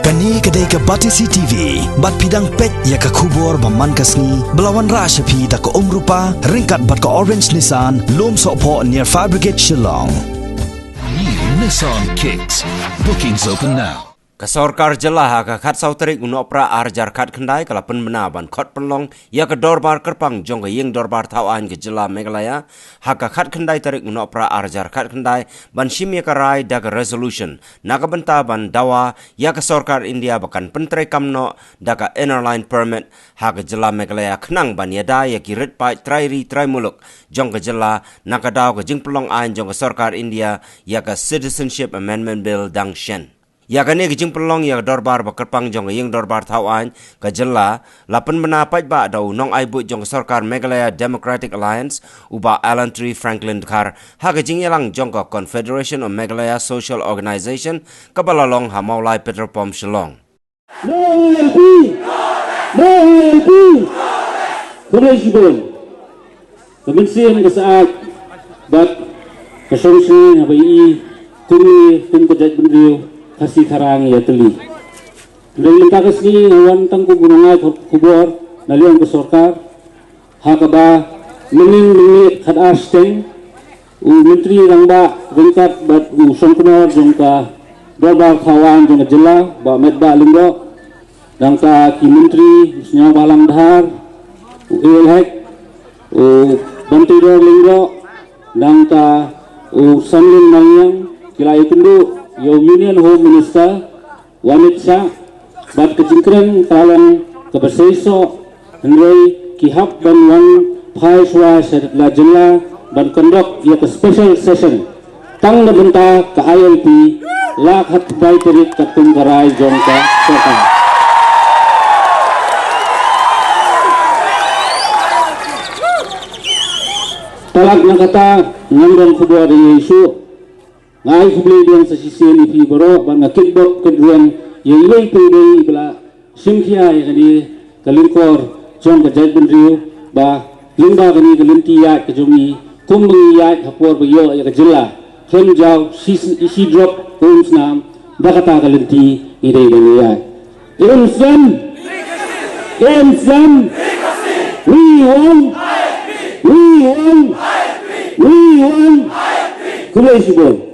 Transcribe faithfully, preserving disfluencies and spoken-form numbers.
Kane ka dei ka Batesi T V, bad phi dang peit ïa ka khubor ba man ka sngi, ba la wanrah sha phi da ka Umrupa, ryngkat bad ka Orange Nissan, Lumsohphoh near Fire Brigade Shillong. New Nissan Kicks. Bookings open now. Ka sorkar jylla ha ka khatsaw tarik u Nohprah arhajar khatkhyndai ka la pynbna ban khot pynlong ïa ka dorbar kyrpang jong ka ïing dorbar thaw aiñ ka jylla Meghalaya ha ka khatkhyndai tarik u Nohprah arhajar khatkhyndai ban shim ïa ka rai da ka resolution na ka bynta ban dawa ïa ka sorkar India ba kan pyntreikam noh da ka Inner Line Permit ha ka jylla Meghalaya khnang ban ïada ïa ki rit paid trai ri trai muluk jong ka jylla na ka daw ka jingpynlong aiñ jong ka sorkar India ïa ka Citizenship Amendment Bill dang shen. Ïa kane ka jingpynlong ïa ka dorbar ba kyrpang jong ka ïing dorbar thaw aiñ ka jylla la pynbna paidbah da u nongai buit jong ka sorkar Meghalaya Democratic Alliance u Bah Allantry Franklin Dkhar ha ka jingïalang jong ka Confederation of Meghalaya Social Organization kaba la long ha Mawlai Petrol Pump Shillong. No I L P! No I L P! Khublei shibun. Ka mynsiem ka sah bad ka shong shngaiñ haba ïohi kumne kum ka jaitbynriew Khasi tharai ïatylli. Hynrei mynta ka sngi nga wan tang kum u nongai khubor na liang ka sorkar, ha kaba mynhynnin mynmiet khatar shiteng u Myntri Rangbah ryngkat bad u Shongknor jong ka Dorbar Thaw Aiñ jong ka jylla, Bah Metbah Lyngdoh, nangta ki Myntri u Sniawbhalang Dhar, u A L Hek, u Banteidor Lyngdoh, nangta u Samlin Maliang, ki la ïakynduh ïa u Union Home Minister u Amit Shah, bad ka jingkren ka long kaba seisoh, hynrei ki hap ban wan phai shuwa sha la jylla ban conduct ïa ka special session tang na bynta ka I L P, la khatkhyndai tarik katkum ka rai jong ka sorkar. Palat na kata, ngam don khubor ïa i shuh. Nga ai khublei biang sa shisien ïa phi baroh bad nga kitbok kitrwiang ïa iwei pa iwei ba la shim khia ïa kane ka lyngkor jong ka jaitbynriew, ba lyngba kane ka lynti ïaid ka jong ngi, kumba ngi ïaid ha por ba ïoh ïa ka jylla, khlem jaw shi, shi drop ka umsnam, da kata ka lynti ngi dei ban ïaid. Im slem! Im slem! We want! We want! We want! Khublei shibun.